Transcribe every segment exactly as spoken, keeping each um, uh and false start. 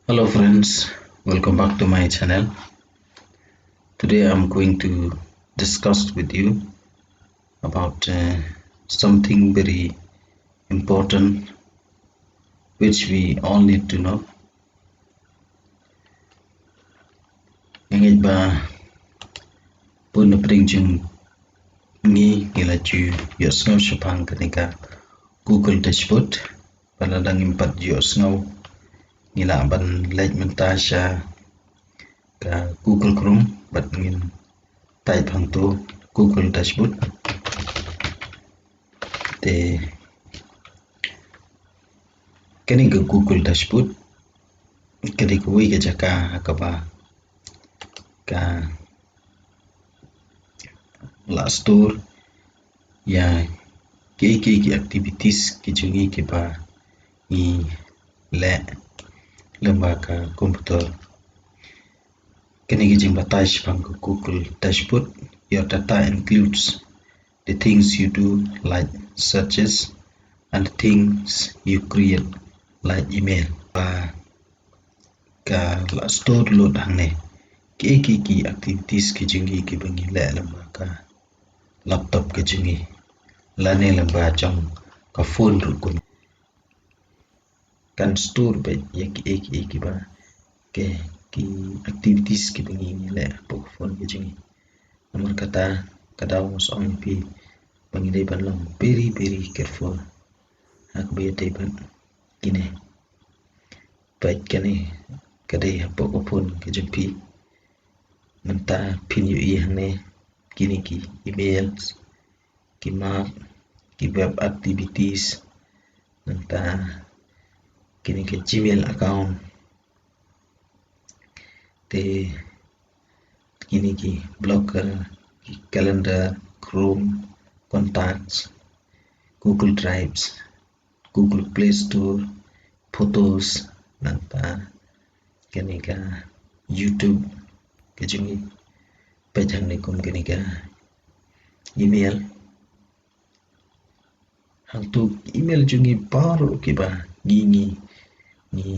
Hello friends, welcome back to my channel. Today I'm going to discuss with you about uh, something very important which we all need to know. Nga ngeit ba bun na pdeng jong ngi ngi la ju ïohsngew shaphang kane ka Google Dashboard. Bad lada ngim pat ju ïohsngew, ngi lah ban leit mynta sha ka Google Chrome bad ngin type hangto Google Dashboard. Te kane ka Google Dashboard ka dei kawei ka jaka ha kaba ka la store ïa kiei kiei ki activities ki jong ngi kiba ngi leh lyngba ka computer. Kane ka jingbatai shaphang ka Google Dashboard, your data includes the things you do like searches and the things you create like email. Ba ka la store lut hangne kiei kiei ki activities ki jong ngi kiba ngi leh lyngba ka laptop ka jong ngi lane lyngba jong ka phone ruh kumne. Kan store beit ïa kiei kiei kiba ki activities kiba ngi leh hapoh ka phone ka jong ngi. Namar kata ka daw nga shu ong ïa phi ba ngi dei ban long very very careful ha kaba ïadei bad kine. Peit kane ka dei hapoh ka phone ka jong phi. Mynta phin ïohi hangne kine ki emails, ki map, ki web activities, nangta kine ki Gmail account. Te kine ki blogger, ki calendar, Chrome, contacts, Google Drives, Google Play Store, Photos, nangta kane ka YouTube ka jong ngi. Peit hangne kum kane ka email. Hangto email jong ngi baroh kiba ngi ngi ngi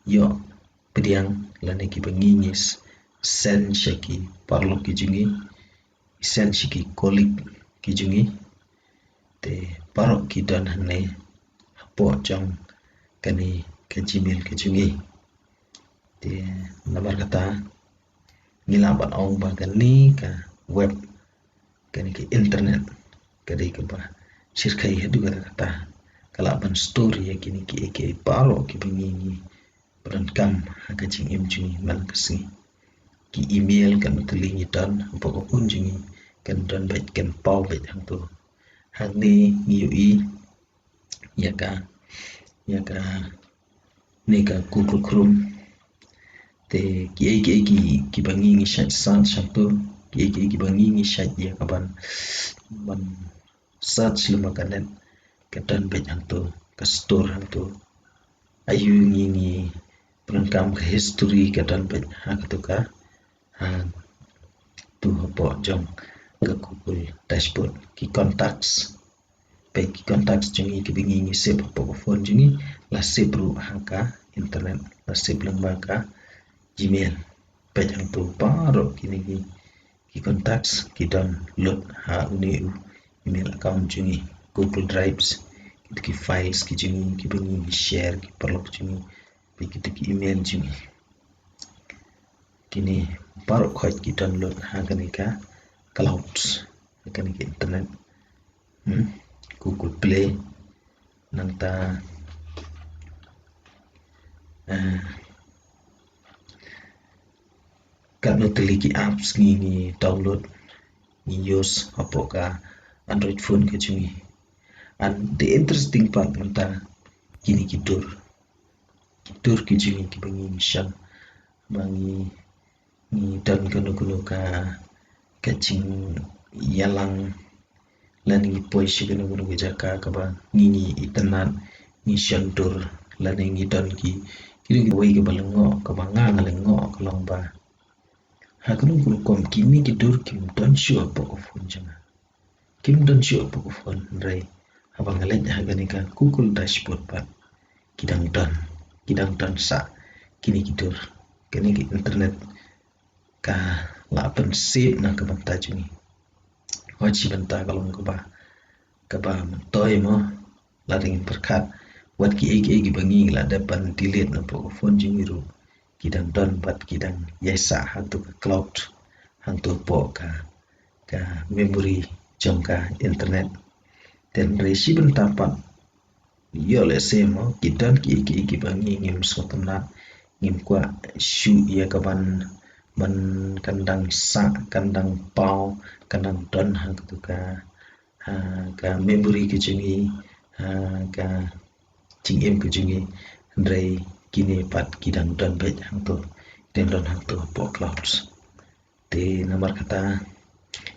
ïoh pdiang lane kiba ngi ngi send sha ki paralok ki jong ngi, send sha ki colleague ki jong ngi. Te baroh ki don hangne hapoh jong kane ka Gmail ka jong ngi. Te namar kata ngi lah ban ong ba kane ka web, kane ka internet ka dei kaba shyrkhei haduh katta katta. Ka lah ban store ïa kine kiei kiei baroh kiba ngi ngi pyndonkam ha ka jingim jong ngi man ka sngi. Ki email kan ym tylli ngi don hapoh ka phone jong ngi, kan don beit, kan paw beit hangto. Hangne ngi ïohi ïa ka, ïa kane ka Google Chrome. Te kiei kiei ki, kiba ngi ngi shait search hangto, kiei kiei kiba ngi ngi shait ïa ka ban, ban search lyngba ka net, ka don beit hangto, ka store hangto. Aïu ngi ngi pyndonkam, ka history ka don beit ha kato ka, hangto hapoh jong ka Google Dashboard. Ki contacts, peit ki contacts jong ngi kiba ngi ngi save hapoh ka phone jong ngi, la save ruh ha ka internet, la save lyngba ka Gmail. Peit hangto baroh kine ki, ki contacts ki don lut ha une u email account jong ngi. Google Drives, kito ki files ki jong ngi kiba ngi ngi share ki paralok jong ngi, peit kito ki email jong ngi. Kine baroh khoit ki don lut ha kane ka cloud, ha kane ka internet. Hmm? Google Play, nangta, eh, katno tylli ki apps ngi ngi download, ngi use hapoh ka Android phone ka jong ngi. And the interesting part mynta, kine ki dur, ki dur ki jong ngi kiba ngi ngi shon ba ngi ngi don kano kano ka, ka jingïalang, lane ngi poi sha kano kano ka jaka kaba ngi ngi itynnad, ngi shon dur, lane ngi don ki, ki don kiwei kaba lyngngoh, kaba nga nga lyngngoh ka long ba ha kano kano ka rukom kine ki dur kim don shuh hapoh ka phone jong nga. Kim don shuh hapoh ka phone, hynrei haba nga leit ha kane ka Google Dashboard pat ki dang don, ki dang don sah. kine ki dur. Kane ka internet ka la pynsep na ka bynta jong ngi. Wat shi bynta ka long kaba, kaba myntoi mo, la dang pyrkhat. Wat kiei kiei kiba ngi la dep ban delete na poh ka phone jong ngi ruh, ki dang don bad ki dang ïaisah hangto ka cloud, hangto poh ka, ka memory jong ka internet. Te hynrei shi bynta pat, ïoh lehse mo, ki don kiei kiei kiba ngi ngim sngewtynnat, ngim kwah shuh ïa ka ban, ban kan dang sah, kan dang paw, kan dang don hangto ka, ha, ka memory ka jong ngi, ha, ka jingim ka jong ngi, hynrei kine pat ki dang don beit hangto, ki dang don hangto poh clouds. Te namar kata,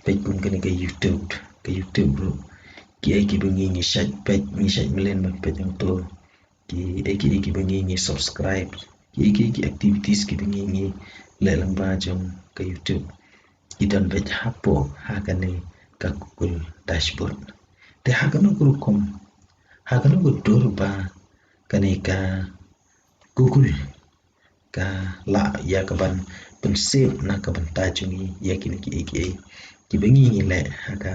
peit kum kane ka YouTube, ka YouTube ruh, kiei kiba ngi ngi shait peit, ngi shait mlien ban peit hangto, kiei kiei kiba ngi ngi subscribe, kiei kiei ki activities kiba ngi ngi leh lyngba jong ka YouTube, ki don beit hapoh ha kane ka Google Dashboard. Te ha kano ka rukom, ha kano ka dur ba kane ka Google ka lah ïa ka ban pynsep na ka bynta jong ngi ïa kine kiei kiei kiba ngi ngi leh ha ka,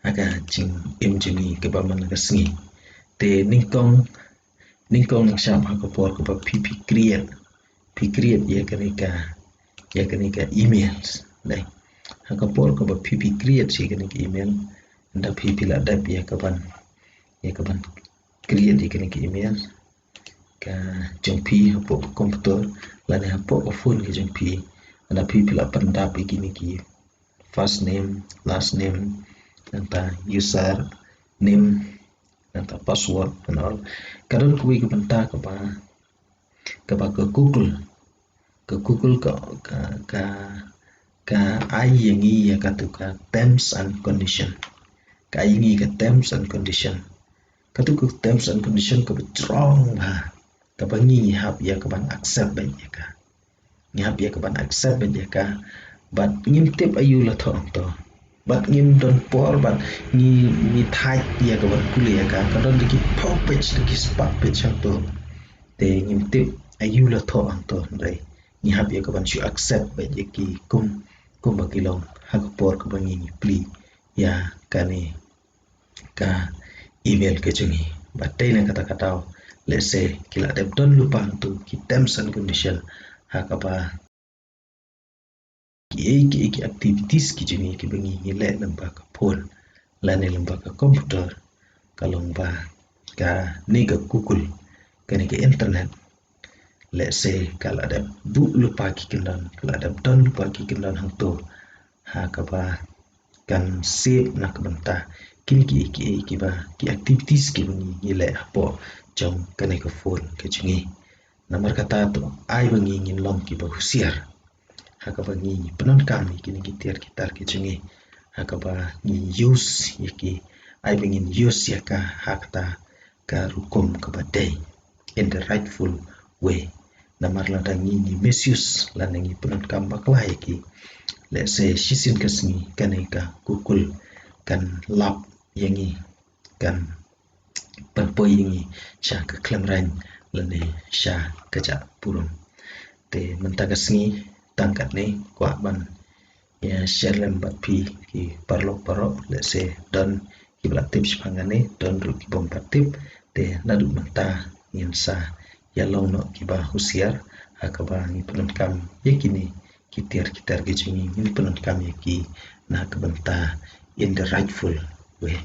ha ka jingim jong ngi kaba man la ka sngi. Te nyngkong, nyngkong nyngshap ha ka por kaba phi phi create, phi create ïa kane ka, ïa kane ka emails, ne. Ha ka por kaba phi phi create ïa kane ka email, ynda phi phi la dep ïa ka ban, ïa ka ban create ïa kane ka email ka jong phi hapoh ka computer lane hapoh ka phone ka jong phi. Ynda phi phi la pyndap ïa kine ki first name, last name, nangta user name, nangta password and all, ka don kawei ka bynta kaba, kaba ka Google, ka Google ka, ka, ka, ka ai ïa ngi ïa kato ka terms and condition. Ka ai ïa ngi ka terms and condition. Kato ka terms and condition kaba strong bha, kaba ngi ngi hap ïa ka ban accept beit ïa ka. Ngi hap ïa ka ban accept beit ïa ka. Bad ngim tip aïu la thoh hangto. Bad ngim don por bad ngi, ngi thait ïa ka ban pule ïa ka. Ka don da ki phew page, da ki spah page hangto. Te ngim tip aïu la thoh hangto, hynrei ngi hap ïa ka ban shu accept beit ïa ki kum, kumba ki long ha ka por kaba ngi ngi plie ïa kane ka email ka jong ngi. Bad dei na kata ka daw, lehse ki la dep don lypa hangto ki terms and condition ha kaba kiei kiei ki activities ki jong ngi kiba ngi ngi leh lyngba ka phone lane lyngba ka computer, ka long ba kane ka Google, kane ka internet, lehse ka la dep buh lypa ki kyndon, ka la dep don lypa ki kyndon hangto ha kaba kan save na ka bynta kine kiei kiei kiba, ki activities kiba ngi ngi leh hapoh jong kane ka phone ka jong ngi. Namar kata to ai ba ngi ngin long kiba husiar ha kaba ngi ngi pyndonkam ïa kine ki tiar ki tar ki jong ngi, ha kaba ngi use ïa ki, ai ba ngin use ïa ka ha kata ka rukom kaba dei, in the rightful way. Namar lada ngi ngi misuse lane ngi pyndonkam bakla ïa ki, lehse shisien ka sngi kane ka Google kan lap ïa ngi, kan pynpoi ïa ngi sha ka khlem rang lane sha ka jah burom. Te mynta ka sngi tang katne, kwah ban ïa share lem bad phi ki paralok baroh, lehse don kiba la tip shaphang kane, don ruh ki bym pat tip. Te naduh mynta ngin sa ïa long noh kiba husiar ha kaba ngi pyndonkam ïa kine ki tiar ki tar ki jong ngi, ngin pyndonkam ïa ki na ka bynta in the rightful way.